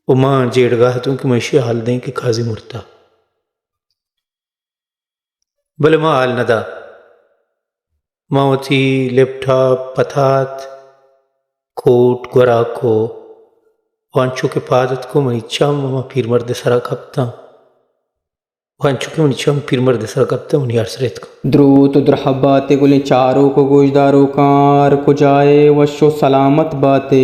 و ما جیڑگا اتوں کہ ما ایشی حال دیں کہ قاضی مرتا۔ بلے ما حال نہ دا۔ ما وتی لیپ ٹاپ پتات، کوٹ گورا کو، و انچو کہ پاد اتکو منی چم ہما پیرمرد سرا کپتاں۔ و انچو کہ منی چم پیرمرد سرا کپتاں، منی ہر سر اتکو۔ دروت و درحبات گلیں چاروک و گوشداروکاں، ہر کجائے وش و سلامت باتے۔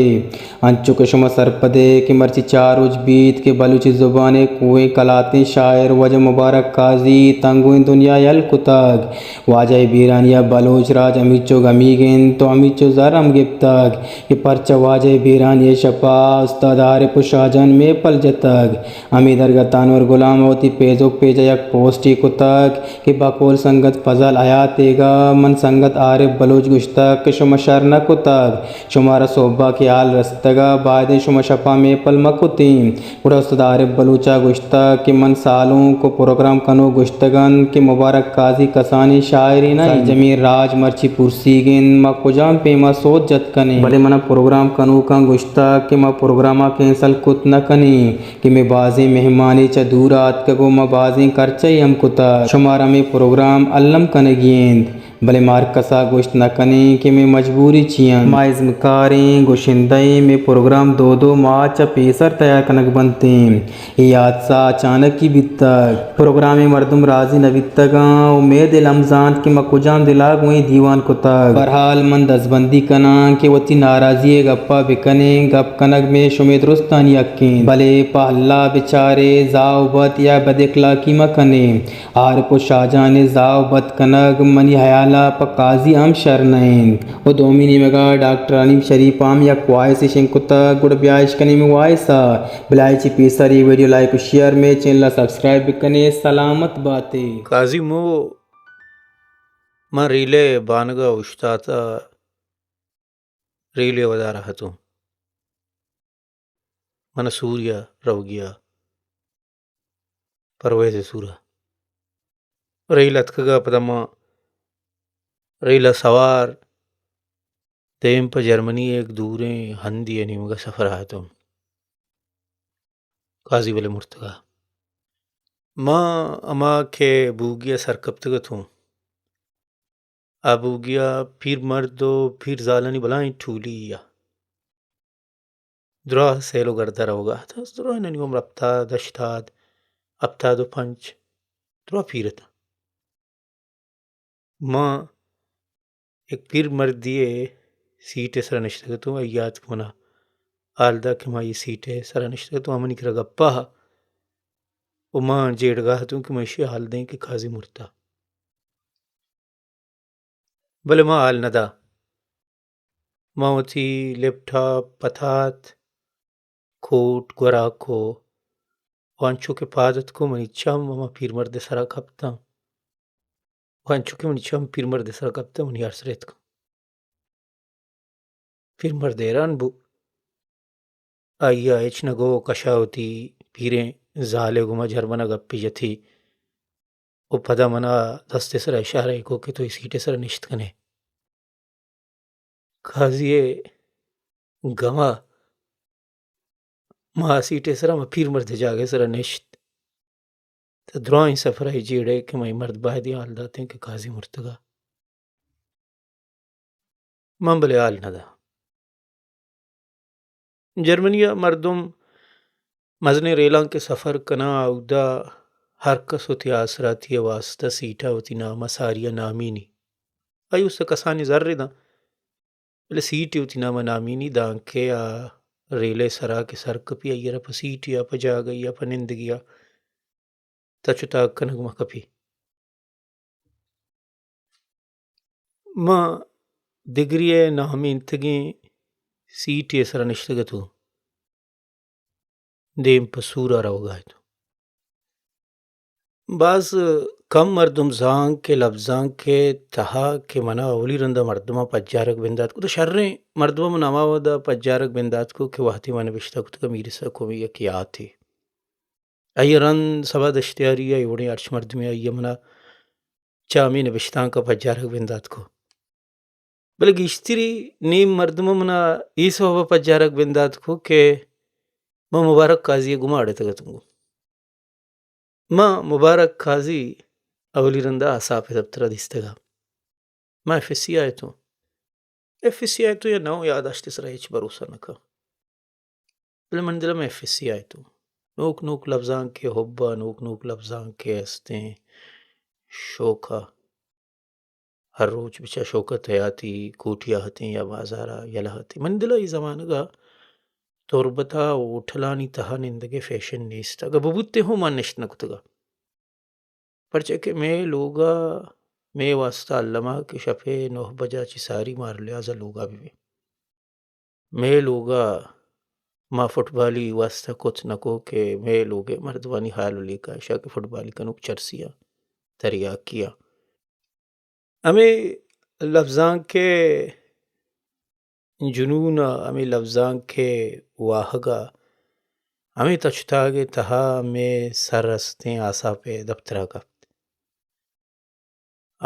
انچو کہ شما سرپدے کہ مرچی چار روچ بیت کہ بلوچی زبان ء کوئیں کلاتیں شاعر واجہ مبارک قاضی تنگوئیں دنیا یل کتگ۔ واجہ ء بیرانی ء بلوچ راج ہمیچو گمیگ انت و ہمیچو زر ہم گپتگ کہ پرچا واجہ ء بیرانی ء شپا استاد عارف و شاہجان میپل جتگ۔ ہمے درگت انور غلام ء وتی فیسبک پیج ء یک پوسٹے کتگ کہ بقول سنگت فضل حیات ایگا من سنگت عارف بلوچ گوشتگ کہ شما شر نہ کتگ، شمارا سہبا کہ حال رستگا، بائدیں شما شپا میپل مہ کتیں۔ گڑا استاد عارف بلوچا گوشتگ کہ من سالونک و پروگرام کنوک گوشتگ انت کہ مبارک قاضی کسانیں شاعرے نہ انت۔ سرجمیں راج مرچی پرسیگ انت، ما کجام پیما سوت جت کنیں؟ بلے منا پروگرام کنوکاں گوشتگ کہ ما پروگراما کینسل کت نہ کنیں۔ کہ مئے بازیں مہمانے چہ دورا آتکگ و ما بازیں کرچہ ئے ہم کتگ۔ شمارا مئے پروگرام الم کنگی انت، بلے ما ہرکسا گوشت نہ کنیں کہ مئے مجبوری چی انت۔ ما ازمکاریں، گشندہ ایں، مئے پروگرام دو دو ماہ چہ پیسر تیار کنگ بنتیں۔ اے حادثہ اچانکی بیتگ۔ پروگرامے مردم راضی نہ بیتگاں و مئے دل ہم زانت کہ ما کجام دلا گوں اے دیوان کتگ۔ بہرحال من دزبندی کناں کہ وتی ناراضی ء گپا بکنیں، گپ کنگ مئے شمئے درستانی حق انت، بلے پہ اللہ بچارے، زاہ و بد یا بد اخلاقی مہ کنیں۔ عارف و شاہجان ء زاہ و بد کنگ منی حیالا پہ قاضی ہم شر نہ انت۔ و دومی نیمگا ڈاکٹر حنیف شریف ء ہم یک وائسے شنگ کتگ، گڑا بیا اشکنیں مئے وائسا۔ بلائے چی پیسر اے ویڈیو لائک و شیئر، مئے چینل ء سبسکرائب بکنے۔ سلامت باتے۔ قاضی مو، من ریلے بانگا اوشتاتا، ریلے ودارا ہتوں۔ من سوریا روگیا، پرویز سورا۔ ریل اتکگا پدا ما ریل ء سوار دیم پہ جرمنی ء یک دوریں ہندی ء نیمگ ء سفر ء اتوں۔ قاضی بلے مرتگ ء۔ ما ہما کہ بوگی ء سر کپتگ اتوں، آ بوگی ء پیر مرد و پیر زالانی بلائیں ٹولی ء۔ دراہ سیل و گرد ء روگ ء اتاں۔ دراہینانی عمر ہپتاد، ہشتاد، ہپتاد و پنچ، دراہ پیر اتاں۔ ما یک پیر مردے ء سیٹ ء سرا نشتگ اتوں، آئی ء اتک منا حال دات کہ ما اے سیٹ ء سرا نشتگ اتوں، آ منی کرا گپا ء و ما جیڑگا اتوں کہ ما ایشی ء حال دیں کہ قاضی مرتا۔ بلے ما حال نہ دا۔ ما وتی لیپ ٹاپ پتات، کوٹ گورا کو و انچو کہ پاد اتکو منی چم ہما پیرمرد ء سرا کپتاں و انچو کہ منی چم پیرمرد ء سرا کپتاں منی ہر سر اتکاں۔ پیرمرد حیران بو۔ آئی ء ہچ نہ گو، کشا وتی پیریں زال ء گوما جرمن ء گپے جتی و پدا منا دست ء سرا اشارہ ء کو کہ تو اے سیٹ ء سرا نشت کنے۔ قاضی ء گما ما سیٹ ء سرا، ما پیر مرد ء جاگہ ء سرا نشت۔ تو درائیں سفر ء جیڑے کہ مئے مرد باید حال داتیں کہ قاضی مرتگا۔ من بلے حال نہ دا۔ جرمنی ء مردم مزنیں ریلاں کہ سفر کناں، اودا ہر کس وتی آسراتی ء واستہ سیٹ ء وتی نام ء ساری ء نامینی۔ آئی است ء کسانی زر داں، بلے سیٹے وتی نام ء نامینی، دانکہ آ ریل ء سرا کہ سر کپی، آئی ء را پہ سیٹے ء پہ جاگہے ء پہ نندگے ء تچ و تاگ کنگ مہ کپی۔ ما دگری ء نامینتگیں سیٹے ء سرا نشتگ اتوں۔ دیم پہ سورا روگا اتوں۔ باز کم مردم زانت کہ لبزانک ء تہا کہ منا اولی رندا مردماں پجارگ بندات کت، شریں مردماں من ہما وہدا پجارگ بندات کت کہ وہدے من نبشتہ کتگ میر عیسیٰ قومی یک یاتے۔ آئی ء رند سبا دشتیاری ء اے وڑیں ہرچ مردمے آئی ء منا چہ ہمے نبشتانک ء پجارگ بندات کت۔ بلے گیشتری نیم مردماں منا اے سوب ء پجارگ بندات کت کہ ما مبارک قاضی ء گما اڑتگ اتوں۔ ما مبارک قاضی اولی رندا آساپ ء دپتر ء دیستگ ء۔ ما ایف ایس سی ء اتوں۔ ایف ایس سی ء اتوں یا نہ، یاداشت ء سرا ہچ بھروسہ نہ کن۔ بلے من دل ء ما ایف ایس سی ء اتوں۔ نوک نوک لبزانک ء حب ء، نوک نوک لبزانک ء ہستیں شوق ء۔ ہر روچ بچا شوق ء تیاتی کوٹی ء ہتیں یا بازار ء یلہ ہتیں۔ من دل ء اے زمانگ ء تربت ء ہوٹلانی تہا نندگ ء فیشن نیست۔ اگاں ببوتیں ہوں من نشت نہ کتگ ء۔ پرچا کہ مئے لوگ ء مئے واستا الما کہ شپ ء نہ بجا چہ ساری مار لحاظ ء لوگ ء بہ بیں۔ مئے لوگ ء ما فٹبالی واستا کت نہ کو کہ مئے لوگ ء مردمانی حال و لیکہ اشا کہ فٹبالی کنوک چرسی ء تریاکی ء۔ ہمے لبزانک ء جنون ء، ہمے لبزانک ء واہگ ء، ہمے تچتاگ ء تہا مئے سر استیں آساپ ء دپتر ء کپت۔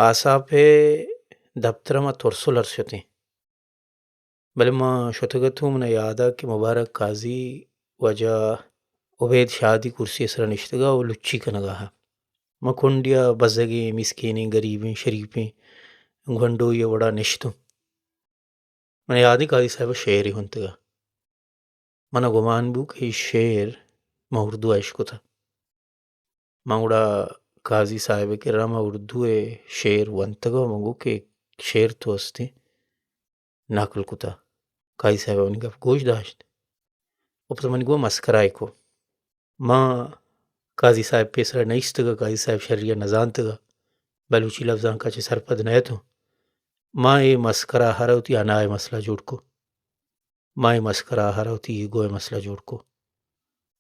آساپ ء دپتر ء ما ترسل ار شتیں۔ بلے ما شتگ اتوں، من ء یاد ء کہ مبارک قاضی واجہ عبید شادی کرسی ء سرا نشتگ ء و لچی کنگ ء ات۔ ما کنڈی ء بزگیں، مسکینیں، گریبیں، شریپیں گونڈوے ء وڑا نشتوں۔ من ء یاد انت قاضی صاحب ء شعرے ہنتگ ء۔ من ء گمان بو کہ اے شعر من اردو ء اشکتہ۔ من گڑا قاضی صاحب ء کرا من اردو ء شعر ونتگ ء من گو کہ شعر تو استیں نقل کتہ۔ قاضی صاحب ء منی گپ گوش داشت و پدا منی گوں مسکرا ء کو۔ ما قاضی صاحب پیسرا نہ ایستگا، قاضی صاحب شری ء نہ زانتگا، بلوچی لبزانکا چہ سرپد نہ اتوں۔ ما اے مسکرا ہر وتی انا ء مسئلہ جوڑ کو۔ ما اے مسکرا ہر وتی ایگو ء مسئلہ جوڑ کو۔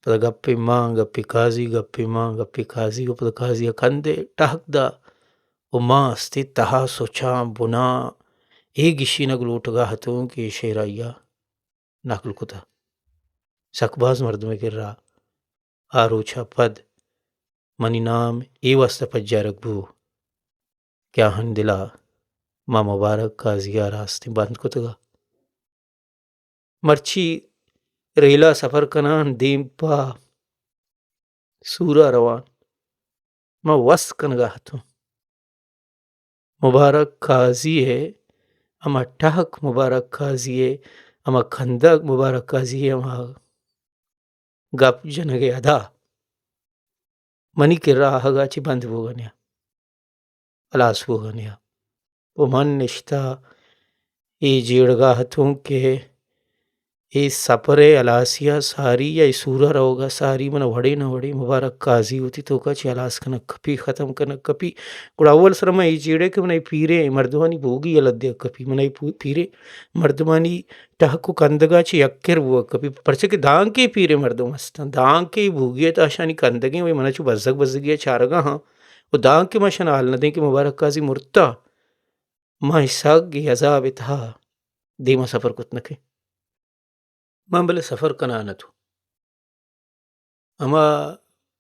پدا گپے ما، گپے قاضی، گپے ما، گپے قاضی و پدا قاضی ء کندے ٹہک دا و ما استے تہا سچاں بناں اے گشینگ لوٹگا اتوں کہ اے شعر آئی ء نقل کتہ۔ سک باز مردمے کرا آ روچ ء پد منی نام اے واسطہ پجارگ بو کہ آہانی دل ء ما مبارک قاضی ء راستیں بند کتگ ء۔ مرچی ریل ء سفر کنان، دیم پہ سور ء روان، ما وس کنگ ء اتوں۔ مبارک قاضی ء ہما ٹہک، مبارک قاضی ء ہما کندگ، مبارک قاضی ء ہما گپ جنگ ء ادا منی کرا آہگ ء چہ بند بوگ ء نیا، ہلاس بوگ ء نیا۔ و من نشتہ اے جیڑگا اتوں کہ اے سپر ء ہلاسی ء ساری یا اے سور ء روگ ء ساری من ء وڑے نہ وڑے مبارک قاضی وتی توکا چہ ہلاس کنگ کپی، ختم کنگ کپی۔ گڑا اول سر من اے جیڑے کہ من ء اے پیریں مردمانی بوگی یلہ دیگ کپی، من ء اے پو-، پیریں مردمانی ٹہک و کندگا چہ یکر بوگ کپی، پرچہ کہ دانکہ پیریں مردم ہستاں، دانکہ بوگی ء تہا اشانی کندگیں، وی من ء چو بزگ بزگی ء چارگا ہاں و دانکہ من اشان حال نہ دیں کہ مبارک قاضی مرتا۔ ما سگ اے عذاب ء تہا دیما سفر کت نہ کیں۔ من بلے سفر کنان اتوں۔ ہما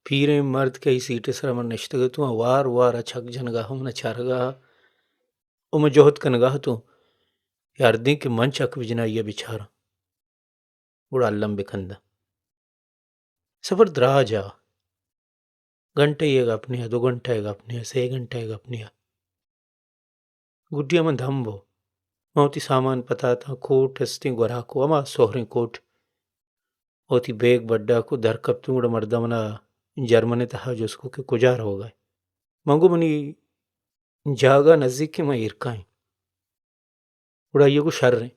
پیریں مرد کہ ای سیٹ ء سرا من نشتگ اتوں، آ وار وار ء چک جنگا ہم نہ چارگا و من جہد کنگا اتوں کہ ہردیں کہ من چک بجناں آئی ء بچاراں، گڑا الم بکنداں۔ سفر دراج ء، گھنٹہ یے گپ نیا، دو گھنٹہ یے گپ نیا، سے گھنٹہ یے گپ نیا۔ گڈی ء من دم بو۔ من وتی سامان پتاتاں، کوٹ استیں گوراکو، ہما سہریں کوٹ۔ وتی بیگ بڈا کو در کپتوں، گڑا مردا منا جرمن ء تہا جست کو کہ کجا روگا ئے؟ من گو منی جاگہ نزیک کہ من ایر کائیں۔ گڑا آئی ء گو شریں۔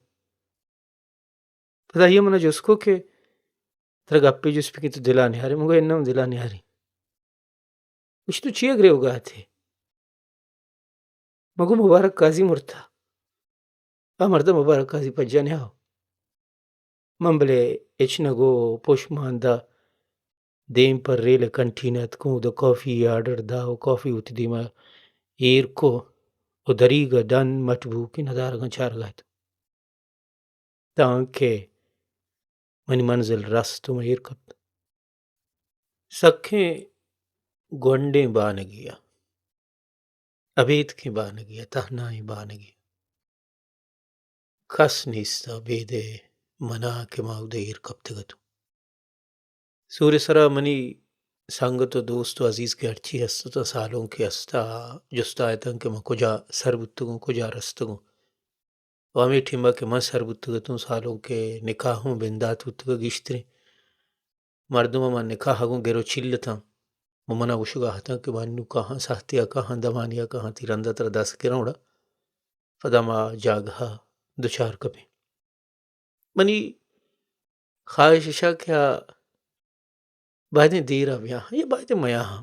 پدا آئی ء منا جست کو کہ ترا گپے جست بکیں تو دلا نیارے؟ من گو اناں من دلا نیاریں۔ گوشت تو چیا گریوگا اتئے؟ من گو مبارک قاضی مرتا۔ آ مردا مبارک قاضی پجا نیاو۔ من بلے ہچ نہ گو، پشت مان دا۔ دیم پر ریل ء کنٹین ء اتکوں، اود ء کافی ء آرڈر دا و کافی وتی دیم ء ایر کو و دریگ ء ڈن مٹ بو کہ ندارگاں چارگا ات۔ دانکہ منی منزل رست و من ایر کپت۔ سکیں گونڈیں بانگے ء، ابیتکیں بانگے ء، تہنائیں بانگے ء۔ کس نیست ء بیدے منا کہ ما اود ء ایر کپتگ اتوں۔ سور ءِ سرا منی سنگت و دوست و عزیز کہ ہرچی ہست اتاں، سالونکے ہستا، جستا اتاں کہ من کجا سر بوتگوں، کجا رستگوں۔ و ہمے ٹیما کہ من سر بوتگ اتوں، سالونکے نکاح اوں بندات بوتگ ءَ گیشتریں مردم من نکاح ءَ گوں گر و چیل اتاں و منا گوشگا اتاں کہ من نوں کاہاں، ساہتے ءَ کاہاں، دمانے ءَ کاہاں، تئی رندا ترا دست گراں، گڑا پدا ما جاگہ ءَ دچار کپیں۔ منی خواہش اش کہ آ بایدیں دیر ءَ بیاہاں یا بایدیں میاہاں،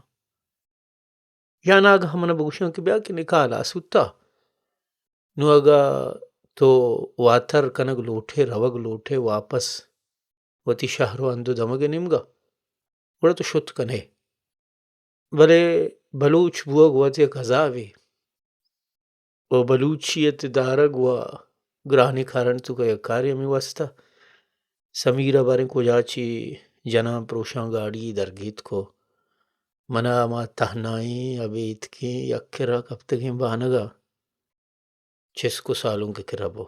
یا ناگہ من بگوشاں کہ بیا کہ نکاح ہلاس بوتا۔ نوں اگاں تو واتر کنگ لوٹے، روگ لوٹے واپس وتی شہر و ہند و دمگ ءِ نیمگا، گڑا تو شت کنے۔ بلے بلوچ بوگ وت یک عذابے۔ و بلوچیت دارگ و گرانیں کارانی توکا یک کارے۔ ہمے واستا سمیر ءَ باریں کجا چی جنان پروشاں گاڑی درگیتک و منا ہما تہنائیں ابیتکیں یک کرا کپتگیں بانگا چست کو سالونک ءِ کرا بو۔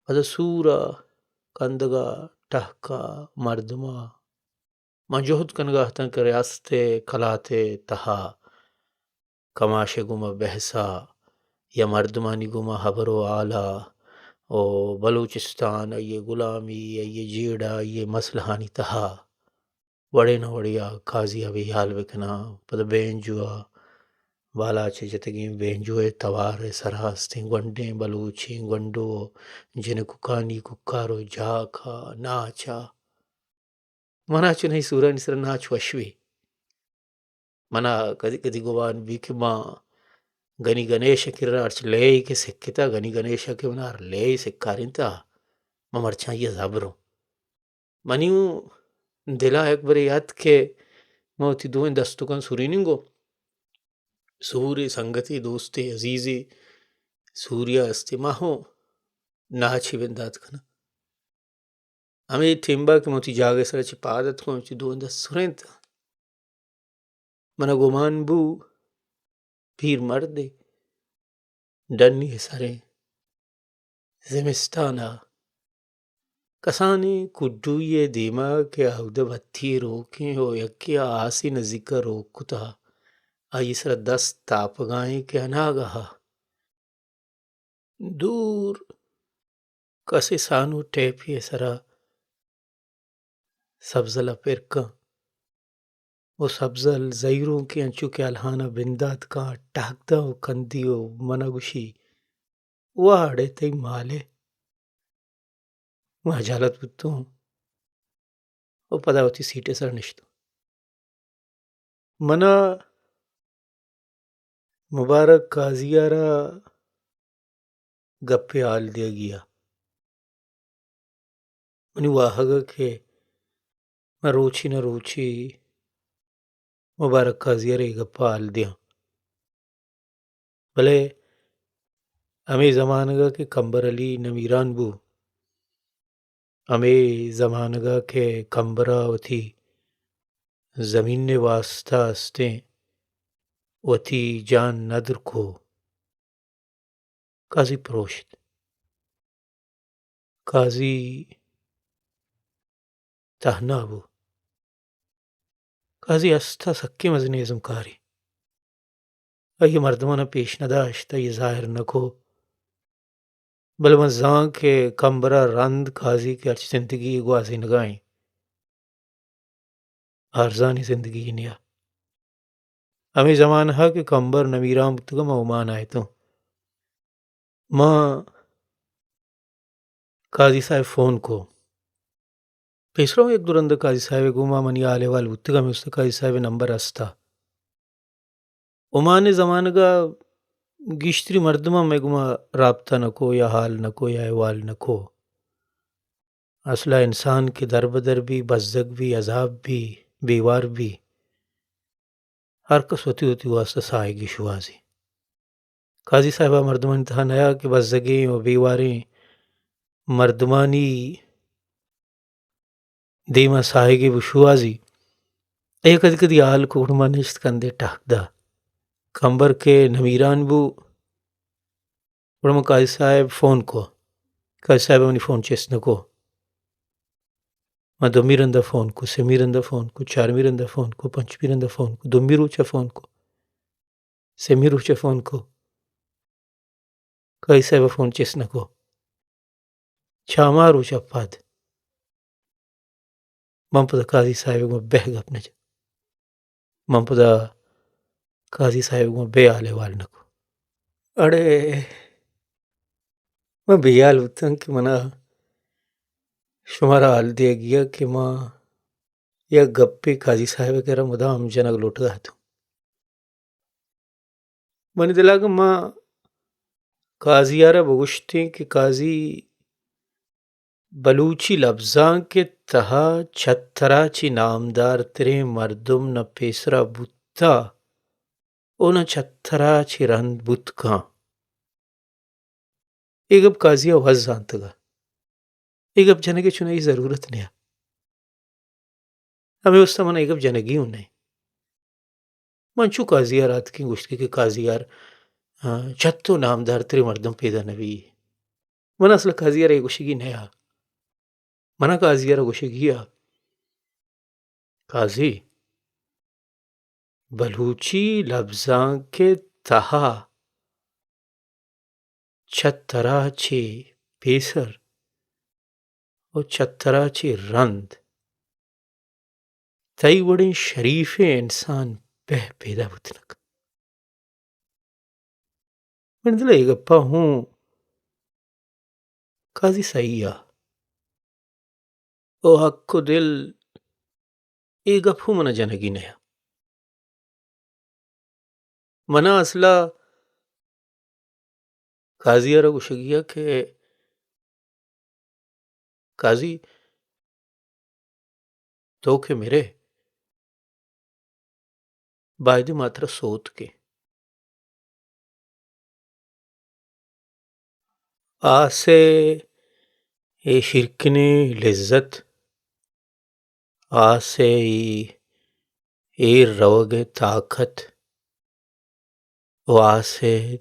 پدا سور ءَ، کندگ ءَ، ٹہک ءَ، مردم ءَ من جہد کنگا اتاں کہ ریاست ءِ کلات ءِ تہا کماش ءِ گوما بحث ءَ یا مردمانی گوما ہبر و حال ءَ و بلوچستان، آئی ءِ گلامی، آئی ءِ جیڑہ، آئی ءِ مسئلہانی تہا وڑے نہ وڑے ءَ قاضی ءَ بے حال بکناں۔ پدا بینجو ءَ، بالاچ ءِ جتگیں بینجو ءِ توار ءِ سرا استیں گونڈیں بلوچیں گونڈو، جنککانی کوکار و جاک ءَ، ناچ ءَ۔ منا چنائی سورانی سرا ناچ وش بی۔ منا کدی کدی گمان بی کہ ما گنی گنیش ءِ کرا ہرچ لیے کہ سکتا، گنی گنیش ءَ کہ منا ہر لیے سکارینتا، ما مرچاں آئی ءَ زبروں۔ منی اوں دل ءَ یک برے ات کہ من وتی دوئیں دستکاں سرینگو، سورے، سنگتے، دوستے، عزیزے، سوریا استے، ما ہوں ناچے بندات کناں۔ ہمے ٹیمبا کہ من وتی جاگہ ءِ سرا چہ پاد اتکوں، وتی دوئیں دست سرینت، منا گمان بو پیر مردے ڈنی ءِ سریں زمستان ءَ کسانیں کڈوئی ءِ دیما کہ آ اود ءَ بتی ءَ روکیں و یکے ءَ آسے نزیک ءَ روک کتہ، آئی ءِ سرا دست تاپگائیں کہ اناگہ ءَ دور کسے سانو ٹیپے ءِ سرا سبزل ءَ پر کن و سبزل زہیرونکیں انچو کہ الہان ءَ بندات کاں، ٹہک داں و کندی و منا گوشی، واہ اڑے تئی مالے۔ ما جہلت بوتوں و پدا وتی سیٹ ءِ سرا نشتوں۔ منا مبارک قاضی ءَ را گپے حال دیگی ءَ۔ منی واہگ ءَ کہ من روچے نہ روچے مبارک قاضی ءَ را اے گپ ءَ حال دیاں۔ بلے ہمے زمانگ ءَ کہ کمبر علی نمیران بو، ہمے زمانگ ءَ کہ کمبر ءَ وتی زمین ءِ واسطہ استیں وتی جان ندر کو، قاضی پروشت۔ قاضی تہنا بو۔ قاضی ہستا سکیں مزنیں ازمکارے۔ آئی ءَ مردماں پیش نہ داشت، آئی ءَ ظاہر نہ کو۔ بلے من زان کہ کمبر ءَ رند قاضی کہ ہرچ زندگی گوازینگا ایں، ارزانی زندگی نیا۔ ہمے زمانہ کہ کمبر نمیران بوتگ، ما عمان ءَ اتوں۔ ما قاضی صاحب فون کو۔ پیسرا اوں یک دو رند قاضی صاحب ءَ گوں ما منی حال احوال بوتگ، ہمے است قاضی صاحب ءِ نمبر ہستا۔ عمان ءِ زمانگ ءَ گیشتری مردماں مئے گوما رابطہ نہ کو یا حال نہ کو یا احوال نہ کو۔ اصلا انسان کہ در بدر بی، بزگ بی، عذاب بی، بیوار بی، ہر کس وتی وتی واسطہ ساہگے شوہازی۔ قاضی صاحب ءَ مردمانی تہا نیا کہ بزگیں و بیواریں مردمانی دیما ساہگے بشوہازی۔ اے کدی کدی حال کو، گڑا ما نشت کندے ٹہک دا۔ کمبر کہ نمیران بو، گڑا من قاضی صاحب فون کو۔ قاضی صاحب ءَ منی فون چست نہ کو۔ من دومی رندا فون کو، سیمی رندا فون کو، چارمی رندا فون کو، پنچمی رندا فون کو، دومی روچا فون کو، سیمی روچا فون کو۔ قاضی صاحب فون چست نہ کو۔ چہ ہما روچا پد من پدا قاضی صاحب گوں بہ گپ نہ جت۔ من پدا قاضی صاحب گوں بے حال احوال نہ کو۔ اڑے من بے حال بوتاں کہ منا شمارا حال دیگیا کہ ما یک گپے قاضی صاحب کرا مدام جنگ لوٹگا اتوں۔ منی دلا کہ ما قاضی ءَ را بگوشتیں کہ قاضی، بلوچی لبزانک ءِ تہا چہ ترا چی نامدارتریں مردم نہ پیسرا بوتا ءُ نہ چہ ترا چی رند بوت کن۔ اے گپ قاضی ءَ وت زانتگ ات۔ اے گپ جنگ ءِ چنائی ضرورت نہ ات۔ ہمے واسطہ من اے گپ جنگی ہوں نہ۔ من چو قاضی ءَ را اتکیں گوشتگی کہ قاضی یار، آ، چہ تو نامدارتریں مردم پیدا نہ بی۔ من اصل قاضی ءَ را اے گوشگی نہ ات۔ من قاضی ءَ را گوشگی ات، قاضی، بلوچی لبزانک ءِ تہا چہ ترا چی پیسر ءُ چہ ترا چی رند تئی وڑیں شریفیں انسان بہ پیدا بوت نہ کنت۔ من دل ءَ اے گپا ہوں قاضی صحیح ءَ۔ او حق ءُ دل، اے گپ ہوں منا جنگی نہ ات۔ منا اصلا قاضی ءَ را گوشگی ءَ کہ قاضی، تو کہ مرے، بایدیں ما ترا سوتکیں۔ آس ءِ اے شیرکنیں لذت، آس ءِ اے ایر روگ ءِ طاقت ءُ آس ءِ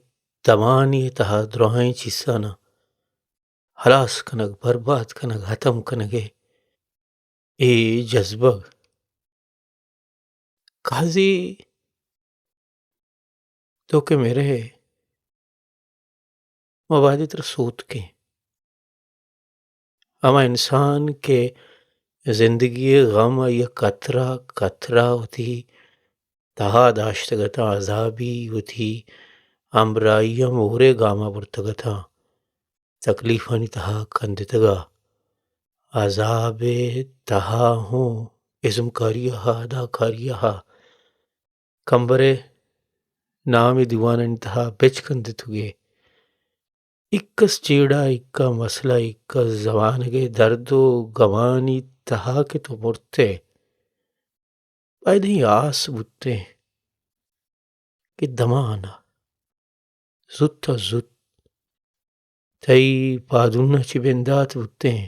دمانی تہا دراہیں چیزاناں ہلاس کنگ، برباد کنگ، ہتم کنگ ءِ اے جذبگ۔ قاضی، تو کہ مرے، ما بایدیں ترا سوتکیں۔ ہما انسان کہ زندگی ءِ غم آئی ءَ قطرہ قطرہ وتی تہا داشتگ اتاں، عذابی وتی ہمراہی ءَ مورے گام ءَ برتگ اتاں، تکلیفانی تہا کندتگ ءَ، عذاب ءِ تہا ہوں ازمکاری ءَ، اداکاری ءَ، کمبر ءِ نام ءِ دیوانانی تہا بچکندتگ ءَ۔ اکس جیڑہ، اکا مسئلہ، اکا زمانگ ءِ درد ءُ گمانی تہا کہ تو مرتے، بایدیں آس بوتیں کہ دمان ءَ زوت ءَ زوت تئی پادون ءَ چہ بندات بوتیں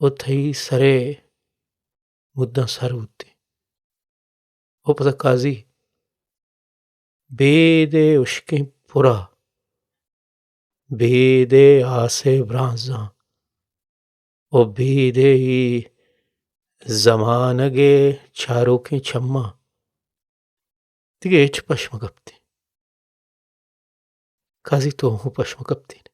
ءُ تئی سر ءِ مداں سر بوتیں۔ ءُ پدا قاضی، بید ءِ ہشکیں پرا، بید ءِ آس ءِ برانزاں ءُ بید ءِ اے زمانگ ءِ چاروکیں چماں دگہ ہچ پش مہ کپتیں۔ قاضی، تو ہوں پش مہ کپتیں۔